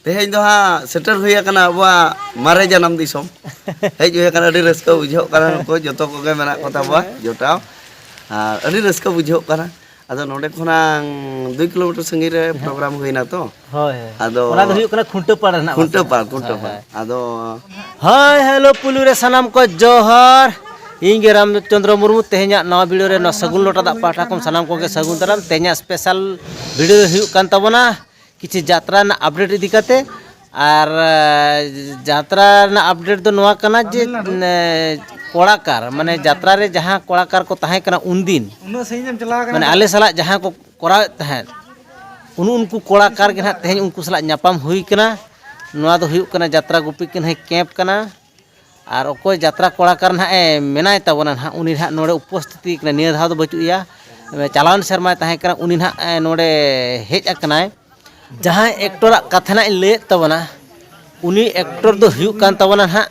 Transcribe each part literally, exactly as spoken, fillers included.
ᱛᱮᱦᱮᱧ ᱫᱚ ᱦᱟᱸᱜ ᱥᱮᱴᱮᱨ ᱦᱩᱭ ᱟᱠᱟᱱᱟ ᱟᱵᱚᱣᱟᱜ ᱢᱟᱨᱮ ᱡᱟᱱᱟᱢ ᱫᱤᱥᱚᱢ᱾ ᱦᱮᱡ ᱦᱩᱭ ᱟᱠᱟᱱᱟ, ᱟᱹᱰᱤ ᱨᱟᱹᱥᱠᱟᱹ ᱵᱩᱡᱷᱟᱹᱜ ᱠᱟᱱᱟ᱾ ᱱᱩᱠᱩ ᱡᱚᱛᱚ ᱠᱚᱜᱮ ᱢᱮᱱᱟᱜ ᱠᱚ ᱛᱟᱵᱚᱣᱟ ᱡᱚᱴᱟᱣ, ᱟᱨ ᱟᱹᱰᱤ ᱨᱟᱹᱥᱠᱟᱹ ᱵᱩᱡᱷᱟᱹᱜ ᱠᱟᱱᱟ᱾ ᱟᱫᱚ ᱱᱚᱰᱮ ᱠᱷᱚᱱᱟᱝ ᱫᱩᱭ ᱠᱤᱞᱳᱢᱤᱴᱟᱨ ᱥᱟᱺᱜᱤᱧ ᱨᱮ ᱯᱨᱳᱜᱨᱟᱢ ᱦᱩᱭᱱᱟ ᱛᱚ᱾ ᱦᱳᱭ, ᱦᱳᱭ᱾ ᱟᱫᱚ ᱚᱱᱟ ᱫᱚ ᱦᱩᱭᱩᱜ ᱠᱟᱱᱟ ᱠᱷᱩᱱᱴᱟᱹ ᱯᱟᱲ ᱨᱮᱱᱟᱜ ᱠᱷᱩᱱᱴᱟᱹ ᱢᱟᱥᱮ᱾ ᱯᱟᱲ, ᱠᱷᱩᱱᱴᱟᱹ ᱦᱳᱭ, ᱯᱟᱲ᱾ ᱦᱳᱭ᱾ ᱟᱫᱚ ᱦᱳᱭ, ᱦᱮᱞᱳ, ᱯᱩᱭᱞᱩ ᱨᱮ ᱥᱟᱱᱟᱢ ᱠᱚ ᱡᱚᱦᱟᱨ᱾ ᱤᱧ ᱜᱮ ᱨᱟᱢᱪᱚᱸᱫᱽᱨᱚ ᱢᱩᱨᱢᱩ᱾ ᱛᱮᱦᱮᱧᱟᱜ ᱱᱟᱣᱟ ᱵᱷᱤᱰᱤᱭᱳ ᱨᱮ ᱱᱚᱣᱟ ᱥᱟᱹᱜᱩᱱ ᱞᱚᱴᱟ ᱫᱟᱜ ᱯᱟᱦᱴᱟ ᱠᱷᱚᱱ ᱥᱟᱱᱟᱢ ᱠᱚᱜᱮ ᱥᱟᱹᱜᱩᱱ ᱫᱟᱨᱟᱢ᱾ ᱛᱮᱦᱮᱧᱟᱜ ᱥᱯᱮᱥᱟᱞ ᱵᱷᱤᱰᱤᱭᱳ ᱫᱚ ᱦᱩᱭᱩᱜ ᱠᱟᱱ ᱛᱟᱵᱚᱱᱟ ᱠᱤᱪᱷᱩ ᱡᱟᱛᱨᱟ ᱨᱮᱱᱟᱜ ᱟᱯᱰᱮᱴ ᱤᱫᱤ ᱠᱟᱛᱮ᱾ ᱟᱨ, ᱮ, ᱡᱟᱛᱨᱟ ᱨᱮᱱᱟᱜ ᱟᱯᱰᱮᱴ ᱫᱚ ᱱᱚᱣᱟ ᱠᱟᱱᱟ ᱡᱮ, ᱛᱟᱢᱤᱞᱱᱟᱲᱩ᱾ ᱮ, ᱠᱚᱲᱟᱠᱟᱨ, ᱢᱟᱱᱮ ᱡᱟᱛᱨᱟ ᱨᱮ ᱡᱟᱦᱟᱸ ᱠᱚᱲᱟᱠᱟᱨ ᱠᱚ ᱛᱟᱦᱮᱸ ᱠᱟᱱᱟ ᱩᱱᱫᱤᱱ, ᱩᱱᱟᱹᱜ ᱥᱟᱺᱜᱤᱧ ᱮᱢ ᱪᱟᱞᱟᱣ ᱠᱟᱱᱟ ᱢᱟᱱᱮ ᱛᱚ? ᱟᱞᱮ ᱥᱟᱞᱟᱜ ᱡᱟᱦᱟᱸ ᱠᱚ ᱠᱚᱨᱟᱣᱮᱫ ᱛᱟᱦᱮᱸᱫ, ᱩᱱ ᱩᱱᱠᱩ ᱠᱚᱲᱟᱠᱟᱨ ᱜᱮ ᱱᱟᱦᱟᱜ ᱛᱮᱦᱮᱧ ᱩᱱᱠᱩ ᱥᱟᱞᱟᱜ ᱧᱟᱯᱟᱢ ᱦᱩᱭ ᱠᱟᱱᱟ᱾ ᱱᱚᱣᱟ ᱫᱚ ᱦᱩᱭᱩᱜ ᱠᱟᱱᱟ ᱡᱟᱛᱨᱟ ᱜᱩᱯᱤ ᱠᱟᱹᱱᱦᱟᱹᱭ ᱠᱮᱢᱯ ᱠᱟᱱᱟ᱾ ᱟᱨ ᱚᱠᱚᱭ ᱡᱟᱛᱨᱟ ᱠᱚᱲᱟᱠᱟᱨ ᱱᱟᱦᱟᱜ ᱮ ᱢᱮᱱᱟᱭ ᱛᱟᱵᱚᱱᱟ ᱱᱟᱦᱟᱜ, ᱩᱱᱤ ᱱᱟᱦᱟᱜ ᱱᱚᱰᱮ ᱩᱯᱚᱥᱛᱷᱤᱛᱤ ᱠᱟᱱᱟ᱾ ᱱᱤᱭᱟᱹ ᱫᱷᱟᱣ ᱫᱚ ᱵᱟᱹᱪᱩᱜ ᱮᱭᱟ, ᱪᱟᱞᱟᱣᱮᱱ ᱥᱮᱨᱢᱟᱭ ᱛᱟᱦᱮᱸ ᱠᱟᱱᱟ, ᱩᱱᱤ ᱱᱟᱦᱟᱜ, ᱮ, ᱱᱚᱰᱮ ᱦᱮᱡ ᱟᱠᱟᱱᱟᱭ᱾ ᱡᱟᱦᱟᱸᱭ ᱮᱠᱴᱚᱨᱟᱜ ᱠᱟᱛᱷᱟ ᱱᱟᱦᱟᱜ ᱤᱧ ᱞᱟᱹᱭᱮᱫ ᱛᱟᱵᱚᱱᱟ, ᱩᱱᱤ ᱮᱠᱴᱚᱨ ᱫᱚ ᱦᱩᱭᱩᱜ ᱠᱟᱱ ᱛᱟᱵᱚᱱᱟ ᱱᱟᱦᱟᱜ,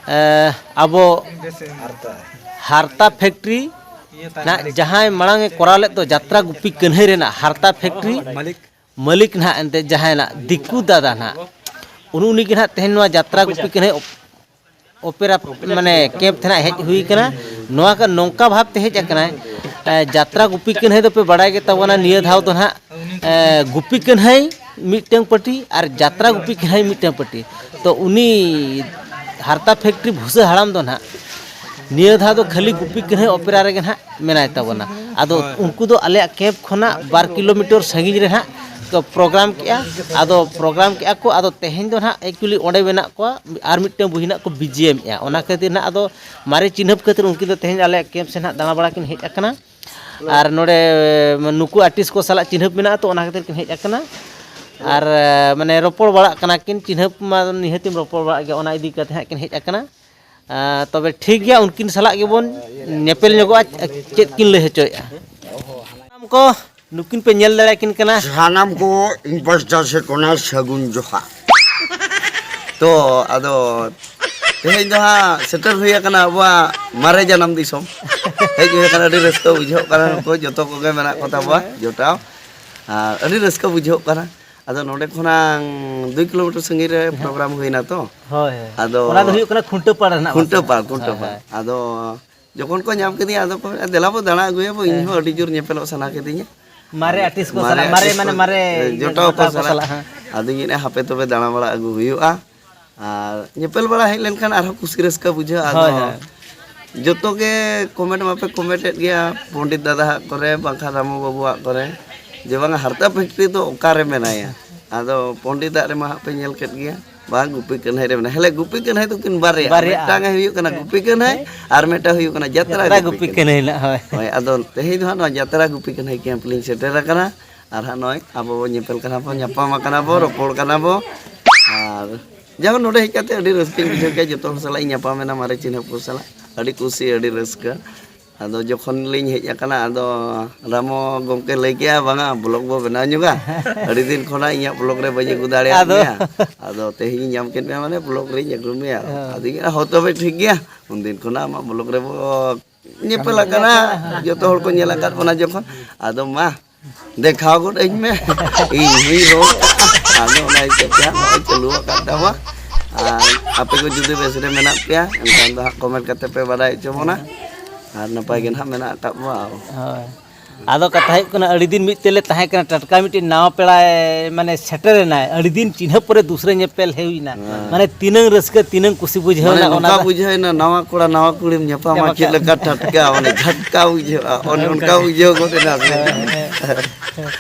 ᱮ, ᱟᱵᱚ ᱦᱟᱨᱛᱟ ᱯᱷᱮᱠᱴᱨᱤ ᱱᱟᱦᱟᱜ ᱡᱟᱦᱟᱸᱭ ᱢᱟᱲᱟᱝ ᱮ ᱠᱚᱨᱟᱣ ᱞᱮᱫ ᱫᱚ ᱡᱟᱛᱨᱟ ᱜᱩᱯᱤ ᱠᱟᱹᱱᱦᱟᱹᱭ ᱨᱮᱱᱟᱜ ᱦᱟᱨᱛᱟ ᱯᱷᱮᱠᱴᱨᱤ ᱢᱟᱹᱞᱤᱠ ᱱᱟᱦᱟᱜ ᱮᱱᱛᱮ ᱡᱟᱦᱟᱸᱭ ᱱᱟᱜ ᱫᱤᱠᱩ ᱫᱟᱫᱟ ᱱᱟᱦᱟᱜ, ᱩᱱᱤ ᱩᱱᱤ ᱜᱮ ᱱᱟᱦᱟᱜ ᱛᱮᱦᱮᱧ ᱱᱚᱣᱟ ᱡᱟᱛᱨᱟ ᱜᱩᱯᱤ ᱠᱟᱹᱱᱦᱟᱹᱭ ᱚᱯᱮᱨᱟ ᱢᱟᱱᱮ ᱠᱮᱢᱯ ᱛᱮ ᱱᱟᱦᱟᱜ ᱦᱮᱡ ᱦᱩᱭ ᱠᱟᱱᱟ᱾ ᱱᱚᱣᱟ ᱠᱟ-, ᱱᱚᱝᱠᱟ ᱵᱷᱟᱵᱽ ᱛᱮ ᱦᱮᱡ ᱟᱠᱟᱱᱟᱭ᱾ ᱮ, ᱡᱟᱛᱨᱟ ᱜᱩᱯᱤ ᱠᱟᱹᱱᱦᱟᱹᱭ ᱫᱚᱯᱮ ᱵᱟᱲᱟᱭ ᱜᱮ ᱛᱟᱵᱚᱱᱟ, ᱱᱤᱭᱟᱹ ᱫᱷᱟᱣ ᱫᱚ ᱱᱟᱦᱟᱜ, ᱮ, ᱜᱩᱯᱤ ᱠᱟᱹᱱᱦᱟᱹᱭ ᱢᱤᱫᱴᱟᱝ ᱯᱟᱹᱴᱤ ᱟᱨ ᱡᱟᱛᱨᱟ ᱜᱩᱯᱤ ᱠᱟᱹᱱᱦᱟᱹᱭ ᱢᱤᱫᱴᱟᱝ ᱯᱟᱹᱴᱤ᱾ ᱛᱚ ᱩᱱᱤ ᱦᱟᱨᱛᱟ ᱯᱷᱮᱠᱴᱨᱤ ᱵᱷᱩᱥᱟᱹ ᱦᱟᱲᱟᱢ ᱫᱚ ᱱᱟᱦᱟᱜ ᱱᱤᱭᱟᱹ ᱫᱷᱟᱣ ᱫᱚ ᱠᱷᱟᱹᱞᱤ ᱜᱩᱯᱤ ᱠᱟᱹᱱᱦᱟᱹᱭ ᱚᱯᱮᱨᱟ ᱨᱮᱜᱮ ᱱᱟᱦᱟᱜ ᱢᱮᱱᱟᱭ ᱛᱟᱵᱚᱱᱟ᱾ ᱟᱫᱚ ᱦᱳᱭ, ᱦᱳᱭ᱾ ᱩᱱᱠᱩ ᱫᱚ ᱟᱞᱮᱭᱟᱜ ᱠᱮᱢᱯ ᱠᱷᱚᱱᱟᱜ ᱵᱟᱨ ᱠᱤᱞᱳᱢᱤᱴᱟᱨ ᱥᱟᱺᱜᱤᱧ ᱨᱮ ᱱᱟᱦᱟᱜ ᱠᱚ ᱯᱨᱳᱜᱨᱟᱢ ᱠᱮᱜᱼᱟ᱾ ᱟᱫᱚ ᱯᱨᱳᱜᱨᱟᱢ ᱠᱮᱜᱼᱟ ᱠᱚ, ᱟᱫᱚ ᱛᱮᱦᱮᱧ ᱫᱚ ᱱᱟᱦᱟᱜ ᱮᱠᱪᱩᱭᱮᱞᱤ ᱚᱸᱰᱮ ᱢᱮᱱᱟᱜ ᱠᱚᱣᱟ, ᱟᱨ ᱢᱤᱫᱴᱟᱝ ᱵᱩᱦᱤ ᱱᱟᱦᱟᱜ ᱠᱚ ᱵᱤᱡᱤ ᱮᱢᱮᱜᱼᱟ᱾ ᱚᱱᱟ ᱠᱷᱟᱹᱛᱤᱨ ᱱᱟᱦᱟᱜ ᱟᱫᱚ ᱢᱟᱨᱮ ᱪᱤᱱᱦᱟᱹᱯ ᱠᱷᱟᱹᱛᱤᱨ ᱩᱱᱠᱤᱱ ᱫᱚ ᱛᱮᱦᱮᱧ ᱟᱞᱮᱭᱟᱜ ᱠᱮᱢᱯ ᱥᱮᱫ ᱱᱟᱦᱟᱜ ᱫᱟᱬᱟ ᱵᱟᱲᱟ ᱠᱤᱱ ᱦᱮᱡ ᱟᱠᱟᱱᱟ᱾ ᱟᱨ ᱱᱚᱰᱮ ᱱᱩᱠᱩ ᱟᱨᱴᱤᱥᱴ ᱠᱚ ᱥᱟᱞᱟᱜ ᱪᱤᱱᱦᱟᱹᱯ ᱢᱮᱱᱟᱜᱼᱟ, ᱛᱚ ᱚᱱᱟ ᱠᱷᱟᱹᱛᱤᱨ ᱠᱤᱱ ᱦᱮᱡ ᱟᱠᱟᱱᱟ᱾ ᱟᱨ, ᱢᱟᱱᱮ, ᱨᱚᱯᱚᱲ ᱵᱟᱲᱟᱜ ᱠᱟᱱᱟ ᱠᱤᱱ, ᱪᱤᱱᱦᱟᱹᱯ ᱢᱟ ᱱᱤᱦᱟᱹᱛᱤᱢ ᱨᱚᱯᱚᱲ ᱵᱟᱲᱟᱜ ᱜᱮᱭᱟ, ᱚᱱᱟ ᱤᱫᱤ ᱠᱟᱛᱮ ᱦᱟᱸᱜ ᱠᱤᱱ ᱦᱮᱡ ᱟᱠᱟᱱᱟ᱾ ᱟᱸ, ᱛᱚᱵᱮ ᱴᱷᱤᱠ ᱜᱮᱭᱟ, ᱩᱱᱠᱤᱱ ᱥᱟᱞᱟᱜ ᱜᱮᱵᱚᱱ ᱧᱮᱯᱮᱞ ᱧᱚᱜᱚᱜᱼᱟ, ᱪᱮᱫ ᱠᱤᱱ ᱞᱟᱹᱭ ᱦᱚᱪᱚᱭᱮᱫᱼᱟ᱾ ᱥᱟᱱᱟᱢ ᱠᱚ ᱱᱩᱠᱤᱱ ᱯᱮ ᱧᱮᱞ ᱫᱟᱲᱮᱭᱟᱠᱤᱱ ᱠᱟᱱᱟ᱾ ᱥᱟᱱᱟᱢ ᱠᱚ ᱤᱧ ᱯᱟᱥᱴᱟ ᱥᱮᱫ ᱠᱷᱚᱱᱟᱜ ᱥᱟᱹᱜᱩᱱ ᱡᱚᱦᱟᱨ᱾ ᱛᱚ, ᱟᱫᱚ ᱛᱮᱦᱮᱧ ᱫᱚ ᱦᱟᱸᱜ ᱥᱮᱴᱮᱨ ᱦᱩᱭ ᱟᱠᱟᱱᱟ ᱟᱵᱚᱣᱟᱜ ᱢᱟᱨᱮ ᱡᱟᱱᱟᱢ ᱫᱤᱥᱚᱢ᱾ ᱦᱮᱡ ᱦᱩᱭ ᱟᱠᱟᱱᱟ, ᱟᱹᱰᱤ ᱨᱟᱹᱥᱠᱟᱹ ᱵᱩᱡᱷᱟᱹᱜ ᱠᱟᱱᱟ, ᱱᱩᱠᱩ ᱡᱚᱛᱚ ᱠᱚᱜᱮ ᱢᱮᱱᱟᱜ ᱠᱚ ᱛᱟᱵᱚᱣᱟ ᱡᱚᱴᱟᱣ, ᱟᱨ ᱟᱹᱰᱤ ᱨᱟᱹᱥᱠᱟᱹ ᱵᱩᱡᱷᱟᱹᱜ ᱠᱟᱱᱟ᱾ ᱟᱫᱚ ᱱᱚᱰᱮ ᱠᱷᱚᱱᱟᱝ ᱫᱩᱭ ᱠᱤᱞᱳᱢᱤᱴᱟᱨ ᱥᱟᱺᱜᱤᱧ ᱨᱮ ᱯᱨᱳᱜᱨᱟᱢ ᱦᱩᱭᱱᱟ ᱛᱚ᱾ ᱦᱳᱭ, ᱦᱳᱭ᱾ ᱟᱫᱚ ᱚᱱᱟ ᱫᱚ ᱦᱩᱭᱩᱜ ᱠᱟᱱᱟ ᱠᱷᱩᱱᱴᱟᱹ ᱯᱟᱲ ᱨᱮᱱᱟᱜ ᱠᱷᱩᱱᱴᱟᱹ ᱢᱟᱥᱮ᱾ ᱯᱟᱲ, ᱠᱷᱩᱱᱴᱟᱹ ᱦᱳᱭ, ᱯᱟᱲ᱾ ᱦᱳᱭ᱾ ᱟᱫᱚ ᱡᱚᱠᱷᱚᱱ ᱠᱚ ᱧᱟᱢ ᱠᱮᱫᱤᱧᱟ, ᱟᱫᱚ ᱠᱚ ᱢᱮᱱᱟ, "ᱫᱮᱞᱟ ᱵᱚ ᱫᱟᱬᱟ ᱟᱹᱜᱩᱭᱟᱵᱚ, ᱤᱧ ᱦᱚᱸ ᱟᱹᱰᱤ ᱡᱳᱨ ᱧᱮᱯᱮᱞᱚᱜ ᱥᱟᱱᱟ ᱠᱤᱫᱤᱧᱟ᱾" ᱢᱟᱨᱮ ᱟᱨᱴᱤᱥᱴ ᱠᱚ ᱢᱟᱨᱮ ᱥᱟᱞᱟᱜ, ᱢᱟᱨᱮ ᱟᱨᱴᱤᱥᱴ ᱢᱟᱱᱮ ᱠᱚ, ᱢᱟᱨᱮ ᱡᱚᱴᱟᱣ ᱠᱚ ᱡᱚᱴᱟᱣ ᱠᱚ ᱥᱟᱞᱟᱜ᱾ ᱥᱟᱞᱟᱜ, ᱦᱮᱸ᱾ ᱟᱫᱚᱧ ᱢᱮᱱᱮᱫᱼᱟ, ᱦᱟᱯᱮ ᱛᱚᱵᱮ ᱫᱟᱬᱟ ᱵᱟᱲᱟ ᱟᱹᱜᱩ ᱦᱩᱭᱩᱜᱼᱟ᱾ ᱟᱨ ᱧᱮᱯᱮᱞ ᱵᱟᱲᱟ ᱦᱮᱡ ᱞᱮᱱᱠᱷᱟᱱ ᱟᱨᱦᱚᱸ ᱠᱩᱥᱤ ᱨᱟᱹᱥᱠᱟᱹ ᱵᱩᱡᱷᱟᱹᱜᱼᱟ᱾ ᱟᱫᱚ ᱦᱳᱭ, ᱦᱳᱭ᱾ ᱡᱚᱛᱚ ᱜᱮ ᱠᱚᱢᱮᱱᱴ ᱢᱟᱯᱮ ᱠᱚᱢᱮᱱᱴᱮᱫ ᱜᱮᱭᱟ, ᱯᱚᱱᱰᱤᱛ ᱫᱟᱫᱟᱣᱟᱜ ᱠᱚᱨᱮ, ᱵᱟᱝᱠᱷᱟᱱ ᱨᱟᱢᱩ ᱵᱟᱹᱵᱩᱣᱟᱜ ᱠᱚᱨᱮ, ᱡᱮ ᱵᱟᱝᱟ ᱦᱟᱨᱛᱟ ᱯᱷᱮᱠᱴᱨᱤ ᱫᱚ ᱚᱠᱟᱨᱮ ᱢᱮᱱᱟᱭᱟ? ᱟᱫᱚ ᱯᱚᱱᱰᱤᱛᱟᱜ ᱨᱮᱢᱟ ᱦᱟᱸᱜ ᱯᱮ ᱧᱮᱞ ᱠᱮᱫ ᱜᱮᱭᱟ, ᱵᱟᱝ ᱜᱩᱯᱤ ᱠᱟᱹᱱᱦᱟᱹᱭ ᱨᱮ ᱢᱮᱱᱟᱭᱟ᱾ ᱦᱮᱞᱮ, ᱜᱩᱯᱤ ᱠᱟᱹᱱᱦᱟᱹᱭ ᱫᱚᱠᱤᱱ ᱵᱟᱨᱭᱟ, ᱵᱟᱨᱭᱟ᱾ ᱢᱤᱫᱴᱟᱝ ᱮ ᱦᱩᱭᱩᱜ ᱠᱟᱱᱟ ᱦᱮᱸ᱾ ᱜᱩᱯᱤ ᱠᱟᱹᱱᱦᱟᱹᱭ ᱦᱮᱸ᱾ ᱟᱨ ᱢᱤᱫᱴᱟᱝ ᱦᱩᱭᱩᱜ ᱠᱟᱱᱟ ᱡᱟᱛᱨᱟ ᱡᱟᱛᱨᱟ ᱜᱩᱯᱤ ᱜᱩᱯᱤ ᱠᱟᱹᱱᱦᱟᱹᱭ᱾ ᱠᱟᱹᱱᱦᱟᱹᱭ ᱱᱟᱜ, ᱦᱳᱭ᱾ ᱦᱳᱭ, ᱟᱫᱚ ᱛᱮᱦᱮᱧ ᱫᱚ ᱦᱟᱸᱜ ᱱᱚᱣᱟ ᱡᱟᱛᱨᱟ ᱜᱩᱯᱤ ᱠᱟᱹᱱᱦᱟᱹᱭ ᱠᱮᱢᱯ ᱞᱤᱧ ᱥᱮᱴᱮᱨ ᱟᱠᱟᱱᱟ᱾ ᱟᱨ ᱦᱟᱸᱜ ᱱᱚᱜᱼᱚᱭ ᱟᱵᱚ ᱵᱚ ᱧᱮᱯᱮᱞ ᱠᱟᱱᱟ ᱵᱚ, ᱧᱟᱯᱟᱢ ᱟᱠᱟᱱᱟ ᱵᱚ, ᱨᱚᱯᱚᱲ ᱠᱟᱱᱟ ᱵᱚ᱾ ᱟᱨ ᱡᱟᱭᱦᱳᱠ, ᱱᱚᱰᱮ ᱦᱮᱡ ᱠᱟᱛᱮ ᱟᱹᱰᱤ ᱨᱟᱹᱥᱠᱟᱹᱧ ᱵᱩᱡᱷᱟᱹᱣ ᱠᱮᱫᱟ, ᱡᱚᱛᱚ ᱦᱚᱲ ᱥᱟᱞᱟᱜ ᱤᱧ ᱧᱟᱯᱟᱢ ᱮᱱᱟ, ᱢᱟᱨᱮ ᱪᱤᱱᱦᱟᱹᱯ ᱠᱚ ᱥᱟᱞᱟᱜ᱾ ᱟᱹᱰᱤ ᱠᱩᱥᱤ, ᱟᱹᱰᱤ ᱨᱟᱹᱥᱠᱟᱹ᱾ ᱟᱫᱚ ᱡᱚᱠᱷᱚᱱ ᱞᱤᱧ ᱦᱮᱡ ᱟᱠᱟᱱᱟ, ᱟᱫᱚ ᱨᱟᱢᱚ ᱜᱚᱢᱠᱮ ᱞᱟᱹᱭ ᱠᱮᱜᱼᱟ, "ᱵᱟᱝᱟ, ᱵᱞᱚᱜ ᱵᱚ ᱵᱮᱱᱟᱣ ᱧᱚᱜᱟ, ᱟᱹᱰᱤ ᱫᱤᱱ ᱠᱷᱚᱱᱟᱜ ᱤᱧᱟᱹᱜ ᱵᱞᱚᱜ ᱨᱮ ᱵᱟᱹᱧ ᱟᱹᱜᱩ ᱫᱟᱲᱮᱭᱟᱜ ᱟᱫᱚ ᱢᱮᱭᱟ, ᱟᱫᱚ ᱛᱮᱦᱮᱧ ᱤᱧ ᱧᱟᱢ ᱠᱮᱫ ᱢᱮᱭᱟ, ᱢᱟᱱᱮ ᱵᱞᱚᱜ ᱨᱤᱧ ᱟᱹᱜᱩ ᱢᱮᱭᱟ᱾" ᱦᱮᱸ᱾ ᱟᱫᱚᱧ ᱢᱮᱱᱟ, "ᱦᱚᱸ, ᱛᱚᱵᱮ ᱴᱷᱤᱠ ᱜᱮᱭᱟ, ᱩᱱᱫᱤᱱ ᱠᱷᱚᱱᱟᱜ ᱟᱢᱟᱜ ᱵᱞᱚᱜ ᱨᱮᱵᱚ ᱧᱮᱯᱮᱞ ᱟᱠᱟᱱᱟ, ᱡᱚᱛᱚ ᱦᱚᱲ ᱠᱚ ᱧᱮᱞ ᱟᱠᱟᱫ ᱵᱚᱱᱟ ᱡᱚᱠᱷᱚᱱ, ᱟᱫᱚ ᱢᱟ, ᱫᱮᱠᱷᱟᱣ ᱜᱚᱫ ᱟᱹᱧ ᱢᱮ, ᱤᱧ ᱦᱚᱸᱧ ᱨᱚᱲ ᱠᱟᱜᱼᱟ᱾" ᱟᱫᱚ ᱚᱱᱟ ᱦᱤᱥᱟᱹᱵ ᱛᱮ ᱦᱟᱸᱜ ᱱᱚᱜᱼᱚᱭ ᱪᱟᱹᱞᱩ ᱟᱠᱟᱫ ᱛᱟᱵᱚᱱᱟ᱾ ᱟᱨ ᱟᱯᱮ ᱠᱚ ᱡᱩᱫᱤ ᱵᱮᱥ ᱨᱮ ᱢᱮᱱᱟᱜ ᱯᱮᱭᱟ, ᱮᱱᱠᱷᱟᱱ ᱫᱚ ᱦᱟᱸᱜ ᱠᱚᱢᱮᱱᱴ ᱠᱟᱛᱮ ᱯᱮ ᱵᱟᱰᱟᱭ ᱦᱚᱪᱚ ᱵᱚᱱᱟ᱾ ᱟᱨ ᱱᱟᱯᱟᱭ ᱜᱮ ᱱᱟᱦᱟᱜ ᱢᱮᱱᱟᱜ ᱟᱠᱟᱫ ᱵᱚᱱᱟ᱾ ᱦᱳᱭ᱾ ᱟᱫᱚ ᱠᱟᱛᱷᱟ ᱦᱩᱭᱩᱜ ᱠᱟᱱᱟ, ᱟᱹᱰᱤ ᱫᱤᱱ ᱢᱤᱫ ᱛᱮᱞᱮ ᱛᱟᱦᱮᱸ ᱠᱟᱱᱟ, ᱴᱟᱴᱠᱟ ᱢᱤᱫᱴᱤᱡ ᱱᱟᱣᱟ ᱯᱮᱲᱟᱭ, ᱢᱟᱱᱮ, ᱥᱮᱴᱮᱨᱮᱱᱟᱭ᱾ ᱟᱹᱰᱤ ᱫᱤᱱ ᱪᱤᱱᱦᱟᱹᱯ ᱯᱚᱨᱮ ᱫᱩᱥᱨᱟᱹ ᱧᱮᱯᱮᱞ ᱦᱩᱭᱱᱟ᱾ ᱦᱮᱸ᱾ ᱢᱟᱱᱮ, ᱛᱤᱱᱟᱹᱝ ᱨᱟᱹᱥᱠᱟᱹ, ᱛᱤᱱᱟᱹᱝ ᱠᱩᱥᱤ ᱵᱩᱡᱷᱟᱹᱣ ᱢᱟᱱᱮ, ᱮᱱᱟ, ᱚᱱᱟ ᱱᱚᱝᱠᱟ ᱫᱚ ᱵᱩᱡᱷᱟᱹᱣ ᱮᱱᱟ, ᱱᱟᱣᱟ ᱠᱚᱲᱟ, ᱱᱟᱣᱟ ᱠᱩᱲᱤᱢ ᱧᱟᱯᱟᱢᱟ, ᱧᱟᱯᱟᱢ ᱪᱮᱫ ᱠᱟᱱᱟ᱾ ᱞᱮᱠᱟ ᱴᱟᱴᱠᱟ, ᱢᱟᱱᱮ, ᱡᱷᱟᱴᱠᱟ ᱵᱩᱡᱷᱟᱹᱜᱼᱟ, ᱚᱱᱮ ᱚᱱᱠᱟ ᱚᱱᱠᱟ᱾ ᱵᱩᱡᱷᱟᱹᱣ ᱜᱚᱫ ᱮᱱᱟ ᱥᱮ᱾ ᱦᱮᱸ, ᱦᱮᱸ᱾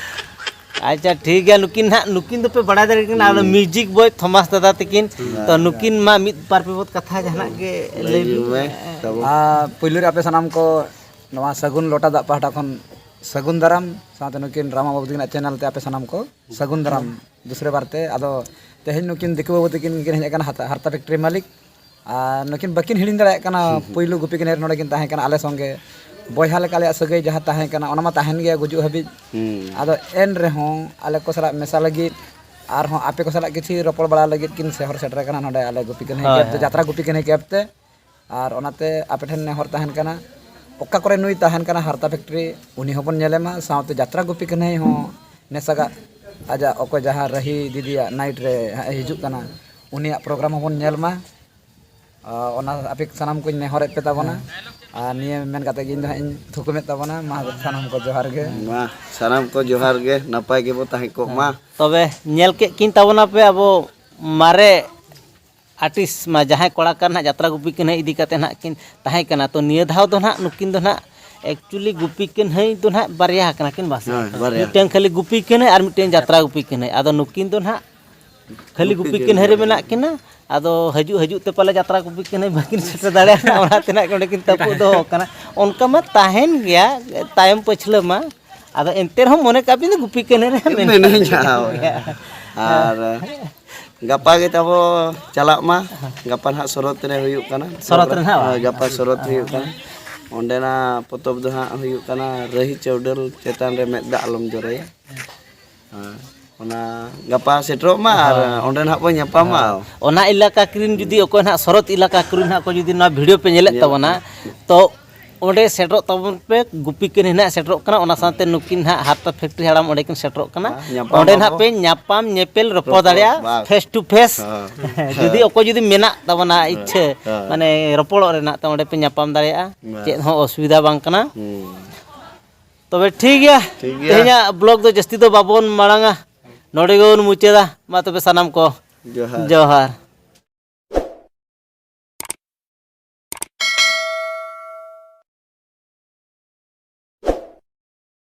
ᱟᱪᱪᱷᱟ, ᱴᱷᱤᱠ ᱜᱮᱭᱟ, ᱱᱩᱠᱤᱱ ᱦᱟᱸᱜ, ᱱᱩᱠᱤᱱ ᱫᱚᱯᱮ ᱵᱟᱲᱟᱭ ᱫᱟᱲᱮᱭᱟᱜ ᱠᱟᱱᱟ, ᱟᱫᱚ ᱦᱩᱸ᱾ ᱢᱤᱭᱩᱡᱤᱠ ᱵᱚᱭ ᱛᱷᱚᱢᱟᱥ ᱫᱟᱫᱟ ᱛᱟᱹᱠᱤᱱ᱾ ᱦᱮᱸ᱾ ᱛᱚ, ᱱᱩᱠᱤᱱ ᱢᱟ ᱢᱤᱫ ᱵᱟᱨ ᱯᱮ ᱵᱚᱛ ᱠᱟᱛᱷᱟ ᱡᱟᱦᱟᱱᱟᱜ ᱜᱮ ᱞᱟᱹᱭ ᱞᱟᱹᱭ ᱵᱤᱱ᱾ ᱢᱮ, ᱛᱟᱵᱚ᱾ ᱟᱨ ᱯᱩᱭᱞᱩ ᱨᱮ ᱟᱯᱮ ᱥᱟᱱᱟᱢ ᱠᱚ ᱱᱚᱣᱟ ᱥᱟᱹᱜᱩᱱ ᱞᱚᱴᱟ ᱫᱟᱜ ᱯᱟᱦᱴᱟ ᱠᱷᱚᱱ ᱥᱟᱹᱜᱩᱱ ᱫᱟᱨᱟᱢ, ᱥᱟᱶᱛᱮ ᱱᱩᱠᱤᱱ ᱨᱟᱢᱟ ᱵᱟᱹᱵᱩ ᱛᱟᱹᱠᱤᱱᱟᱜ ᱪᱮᱱᱮᱞ ᱛᱮ ᱟᱯᱮ ᱥᱟᱱᱟᱢ ᱠᱚ ᱥᱟᱹᱜᱩᱱ ᱫᱟᱨᱟᱢ ᱫᱩᱥᱨᱟᱹ ᱵᱟᱨ ᱛᱮ᱾ ᱟᱫᱚ ᱛᱮᱦᱮᱧ ᱱᱩᱠᱤᱱ ᱫᱤᱠᱩ ᱵᱟᱹᱵᱩ ᱛᱟᱹᱠᱤᱱ ᱠᱤᱱ ᱦᱮᱡ ᱟᱠᱟᱱᱟ ᱦᱟᱨᱛᱟ, ᱦᱟᱨᱛᱟ ᱯᱷᱮᱠᱴᱨᱤ ᱢᱟᱹᱞᱤᱠ, ᱟᱨ ᱱᱩᱠᱤᱱ ᱵᱟᱹᱠᱤᱱ ᱦᱤᱲᱤᱧ ᱫᱟᱲᱮᱭᱟᱜ ᱠᱟᱱᱟ᱾ ᱦᱩᱸ, ᱦᱩᱸ᱾ ᱯᱩᱭᱞᱩ ᱜᱩᱯᱤ ᱠᱟᱹᱱᱦᱟᱹᱭ ᱨᱮ ᱱᱚᱰᱮ ᱠᱤᱱ ᱛᱟᱦᱮᱸ ᱠᱟᱱᱟ, ᱟᱞᱮ ᱥᱚᱸᱜᱮ ᱵᱚᱭᱦᱟ ᱞᱮᱠᱟ ᱟᱞᱮᱭᱟᱜ ᱥᱟᱹᱜᱟᱹᱭ ᱡᱟᱦᱟᱸ ᱛᱟᱦᱮᱸ ᱠᱟᱱᱟ, ᱚᱱᱟ ᱢᱟ ᱛᱟᱦᱮᱱ ᱜᱮᱭᱟ ᱜᱩᱡᱩᱜ ᱦᱟᱹᱵᱤᱡ᱾ ᱦᱩᱸ᱾ ᱟᱫᱚ ᱮᱱ ᱨᱮᱦᱚᱸ ᱟᱞᱮ ᱠᱚ ᱥᱟᱞᱟᱜ ᱢᱮᱥᱟ ᱞᱟᱹᱜᱤᱫ ᱟᱨᱦᱚᱸ ᱟᱯᱮ ᱠᱚ ᱥᱟᱞᱟᱜ ᱠᱤᱪᱷᱩ ᱨᱚᱯᱚᱲ ᱵᱟᱲᱟ ᱞᱟᱹᱜᱤᱫ ᱠᱤᱱ ᱥᱮᱦᱚᱨ ᱥᱮᱴᱮᱨ ᱟᱠᱟᱱᱟ ᱱᱚᱰᱮ ᱟᱞᱮ ᱜᱩᱯᱤ ᱠᱟᱹᱱᱦᱟᱹᱭ ᱦᱳᱭ, ᱠᱮᱢᱯ ᱛᱮ, ᱦᱳᱭ᱾ ᱡᱟᱛᱨᱟ ᱜᱩᱯᱤ ᱠᱟᱹᱱᱦᱟᱹᱭ ᱠᱮᱢᱯ ᱛᱮ᱾ ᱟᱨ ᱚᱱᱟᱛᱮ ᱟᱯᱮ ᱴᱷᱮᱱ ᱱᱮᱦᱚᱨ ᱛᱟᱦᱮᱱ ᱠᱟᱱᱟ, ᱚᱠᱟ ᱠᱚᱨᱮ ᱱᱩᱭ ᱛᱟᱦᱮᱱ ᱠᱟᱱᱟ ᱦᱟᱨᱛᱟ ᱯᱷᱮᱠᱴᱨᱤ, ᱩᱱᱤ ᱦᱚᱸᱵᱚᱱ ᱧᱮᱞᱮ ᱢᱟ, ᱥᱟᱶᱛᱮ ᱡᱟᱛᱨᱟ ᱜᱩᱯᱤ ᱠᱟᱹᱱᱦᱟᱹᱭ ᱦᱚᱸ ᱱᱮᱥᱟᱜᱟᱜ ᱟᱡᱟᱜ ᱚᱠᱚᱭ ᱡᱟᱦᱟᱸ ᱨᱟᱹᱦᱤ ᱫᱤᱫᱤᱭᱟᱜ ᱱᱟᱭᱤᱴ ᱨᱮ ᱦᱟᱸᱜ ᱮ ᱦᱤᱡᱩᱜ ᱠᱟᱱᱟ, ᱩᱱᱤᱭᱟᱜ ᱯᱨᱳᱜᱨᱟᱢ ᱦᱚᱸᱵᱚᱱ ᱧᱮᱞ ᱢᱟ᱾ ᱟᱨ ᱚᱱᱟ ᱟᱯᱮ ᱥᱟᱱᱟᱢ ᱠᱚᱧ ᱱᱮᱦᱚᱨᱮᱫ ᱯᱮ ᱛᱟᱵᱚᱱᱟ᱾ ᱟᱨ ᱱᱤᱭᱟᱹ ᱢᱮᱱ ᱠᱟᱛᱮ ᱜᱮ ᱤᱧ ᱫᱚ ᱦᱟᱸᱜ ᱤᱧ ᱛᱷᱩᱠᱩᱢᱮᱫ ᱛᱟᱵᱚᱱᱟ᱾ ᱢᱟ ᱥᱟᱱᱟᱢ ᱠᱚ ᱡᱚᱦᱟᱨ ᱜᱮ᱾ ᱢᱟ ᱥᱟᱱᱟᱢ ᱠᱚ ᱡᱚᱦᱟᱨ ᱜᱮ, ᱱᱟᱯᱟᱭ ᱜᱮᱵᱚ ᱛᱟᱦᱮᱸ ᱠᱚᱜ ᱢᱟ᱾ ᱛᱚᱵᱮ ᱧᱮᱞ ᱠᱮᱫ ᱠᱤᱱ ᱛᱟᱵᱚᱱᱟ ᱯᱮ ᱟᱵᱚ ᱢᱟᱨᱮ ᱟᱨᱴᱤᱥᱴ ᱢᱟ, ᱡᱟᱦᱟᱸᱭ ᱠᱚᱲᱟ ᱠᱟᱱ ᱦᱟᱸᱜ ᱡᱟᱛᱨᱟ ᱜᱩᱯᱤ ᱠᱟᱹᱱᱦᱟᱹᱭ ᱤᱫᱤ ᱠᱟᱛᱮ ᱦᱟᱸᱜ ᱠᱤᱱ ᱛᱟᱦᱮᱸ ᱠᱟᱱᱟ᱾ ᱛᱚ ᱱᱤᱭᱟᱹ ᱫᱷᱟᱣ ᱫᱚ ᱦᱟᱸᱜ ᱱᱩᱠᱤᱱ ᱫᱚ ᱦᱟᱸᱜ ᱮᱠᱪᱩᱭᱮᱞᱤ ᱜᱩᱯᱤ ᱠᱟᱹᱱᱦᱟᱹᱭ ᱫᱚ ᱦᱟᱸᱜ ᱵᱟᱨᱭᱟ ᱟᱠᱟᱱᱟ ᱠᱤᱱ, ᱵᱟᱝ ᱥᱮ? ᱦᱳᱭ, ᱵᱟᱨᱭᱟ᱾ ᱢᱤᱫᱴᱟᱝ ᱠᱷᱟᱹᱞᱤ ᱜᱩᱯᱤ ᱠᱟᱹᱱᱦᱟᱹᱭ ᱟᱨ ᱢᱤᱫᱴᱟᱝ ᱡᱟᱛᱨᱟ ᱜᱩᱯᱤ ᱠᱟᱹᱱᱦᱟᱹᱭ᱾ ᱟᱫᱚ ᱱᱩᱠᱤᱱ ᱫᱚ ᱦᱟᱸᱜ ᱠᱷᱟᱹᱞᱤ ᱜᱩᱯᱤ ᱜᱩᱯᱤ ᱠᱟᱹᱱᱦᱟᱹᱭ ᱨᱮ ᱠᱟᱹᱱᱦᱟᱹᱭ᱾ ᱢᱮᱱᱟᱜ ᱠᱤᱱᱟ᱾ ᱟᱫᱚ ᱦᱤᱡᱩᱜ ᱦᱤᱡᱩᱜ ᱛᱮ ᱯᱟᱞᱮ ᱡᱟᱛᱨᱟ ᱜᱩᱯᱤ ᱠᱟᱹᱱᱦᱟᱹᱭ ᱵᱟᱹᱠᱤᱱ ᱥᱮᱴᱮᱨ ᱫᱟᱲᱮᱭᱟᱜᱼᱟ, ᱚᱱᱟ ᱛᱮ ᱱᱟᱜ ᱚᱸᱰᱮ ᱠᱤᱱ ᱛᱟᱹᱯᱩᱜ ᱫᱚᱦᱚ ᱠᱟᱱᱟ᱾ ᱚᱱᱠᱟ ᱢᱟ ᱛᱟᱦᱮᱱ ᱜᱮᱭᱟ ᱛᱟᱭᱚᱢ ᱯᱟᱹᱪᱷᱞᱟᱹ ᱢᱟ, ᱟᱫᱚ ᱮᱱᱛᱮ ᱨᱮᱦᱚᱸ ᱢᱚᱱᱮ ᱠᱟᱜ ᱵᱤᱱ ᱫᱚ ᱜᱩᱯᱤ ᱠᱟᱹᱱᱦᱟᱹᱭ ᱨᱮ ᱢᱮᱱᱟᱜ ᱢᱮᱱᱟᱹᱧᱟ, ᱞᱤᱧᱟ᱾ ᱦᱳᱭ᱾ ᱟᱨ ᱜᱟᱯᱟ ᱜᱮ ᱛᱟᱵᱚ ᱪᱟᱞᱟᱜ ᱢᱟ, ᱜᱟᱯᱟ ᱱᱟᱦᱟᱜ ᱥᱚᱨᱚᱛ ᱨᱮ ᱦᱩᱭᱩᱜ ᱠᱟᱱᱟ᱾ ᱥᱚᱨᱚᱛ ᱨᱮ ᱱᱟᱦᱟᱜ ᱵᱟᱝ? ᱦᱳᱭ, ᱜᱟᱯᱟ ᱥᱚᱨᱚᱛ ᱦᱩᱭᱩᱜ ᱠᱟᱱᱟ᱾ ᱚᱸᱰᱮᱱᱟᱜ ᱯᱚᱛᱚᱵ ᱫᱚ ᱦᱟᱸᱜ ᱦᱩᱭᱩᱜ ᱠᱟᱱᱟ ᱨᱟᱹᱦᱤ ᱪᱟᱹᱣᱰᱟᱹᱞ ᱪᱮᱛᱟᱱ ᱨᱮ ᱢᱮᱫ ᱫᱟᱜ ᱟᱞᱚᱢ ᱡᱚᱨᱚᱭᱟ᱾ ᱦᱮᱸ, ᱚᱱᱟ ᱜᱟᱯᱟ ᱥᱮᱴᱮᱨᱚᱜ ᱢᱟ ᱟᱨ ᱦᱳᱭ᱾ ᱚᱸᱰᱮ ᱱᱟᱦᱟᱜ ᱵᱚᱱ ᱧᱟᱯᱟᱢᱟ᱾ ᱦᱳᱭ᱾ ᱚᱱᱟ ᱮᱞᱟᱠᱟ ᱠᱚᱨᱮᱱ ᱡᱩᱫᱤ ᱚᱠᱚᱭ ᱱᱟᱦᱟᱜ ᱥᱚᱨᱚᱛ ᱮᱞᱟᱠᱟ ᱠᱚᱨᱮᱱ ᱱᱟᱦᱟᱜ ᱠᱚ ᱡᱩᱫᱤ ᱱᱚᱣᱟ ᱵᱷᱤᱰᱤᱭᱳ ᱯᱮ ᱧᱮᱞᱮᱫ ᱧᱮᱞ ᱛᱟᱵᱚᱱᱟ, ᱛᱚ ᱚᱸᱰᱮ ᱥᱮᱴᱮᱨᱚᱜ ᱛᱟᱵᱚᱱ ᱯᱮ, ᱜᱩᱯᱤ ᱠᱟᱹᱱᱦᱟᱹᱭ ᱱᱟᱦᱟᱜ ᱥᱮᱴᱮᱨᱚᱜ ᱠᱟᱱᱟ, ᱚᱱᱟ ᱥᱟᱶᱛᱮ ᱱᱩᱠᱤᱱ ᱱᱟᱦᱟᱜ ᱦᱟᱨᱛᱟ ᱯᱷᱮᱠᱴᱨᱤ ᱦᱟᱲᱟᱢ ᱚᱸᱰᱮ ᱠᱤᱱ ᱥᱮᱴᱮᱨᱚᱜ ᱠᱟᱱᱟ᱾ ᱧᱟᱯᱟᱢ ᱚᱸᱰᱮ ᱱᱟᱦᱟᱜ ᱟᱵᱚ᱾ ᱯᱮ ᱧᱟᱯᱟᱢ, ᱧᱮᱯᱮᱞ, ᱨᱚᱯᱚᱲ ᱨᱚᱯᱚᱲ, ᱫᱟᱲᱮᱭᱟᱜᱼᱟ, ᱵᱟᱥ᱾ Face to face. ᱦᱮᱸ᱾ ᱡᱩᱫᱤ ᱦᱮᱸ᱾ ᱚᱠᱚᱭ ᱡᱩᱫᱤ ᱢᱮᱱᱟᱜ ᱛᱟᱵᱚᱱᱟ ᱦᱮᱸ᱾ ᱤᱪᱪᱷᱟᱹ, ᱦᱮᱸ᱾ ᱢᱟᱱᱮ ᱨᱚᱯᱚᱲᱚᱜ ᱨᱮᱱᱟᱜ, ᱛᱚ ᱚᱸᱰᱮ ᱯᱮ ᱧᱟᱯᱟᱢ ᱫᱟᱲᱮᱭᱟᱜᱼᱟ, ᱵᱟᱥ᱾ ᱪᱮᱫ ᱦᱚᱸ ᱚᱥᱩᱵᱤᱫᱷᱟ ᱵᱟᱝ ᱠᱟᱱᱟ᱾ ᱦᱩᱸ᱾ ᱛᱚᱵᱮ ᱴᱷᱤᱠ ᱜᱮᱭᱟ, ᱴᱷᱤᱠ ᱜᱮᱭᱟ᱾ ᱛᱮᱦᱮᱧᱟᱜ ᱵᱞᱚᱜ ᱫᱚ ᱡᱟᱹᱥᱛᱤ ᱫᱚ ᱵᱟᱵᱚᱱ ᱢᱟᱲᱟᱝᱟ, ᱱᱚᱰᱮ ᱜᱮᱵᱚᱱ ᱢᱩᱪᱟᱹᱫᱟ᱾ ᱢᱟ ᱛᱚᱵᱮ ᱥᱟᱱᱟᱢ ᱠᱚ ᱡᱚᱦᱟᱨ᱾ ᱡᱚᱦᱟᱨ᱾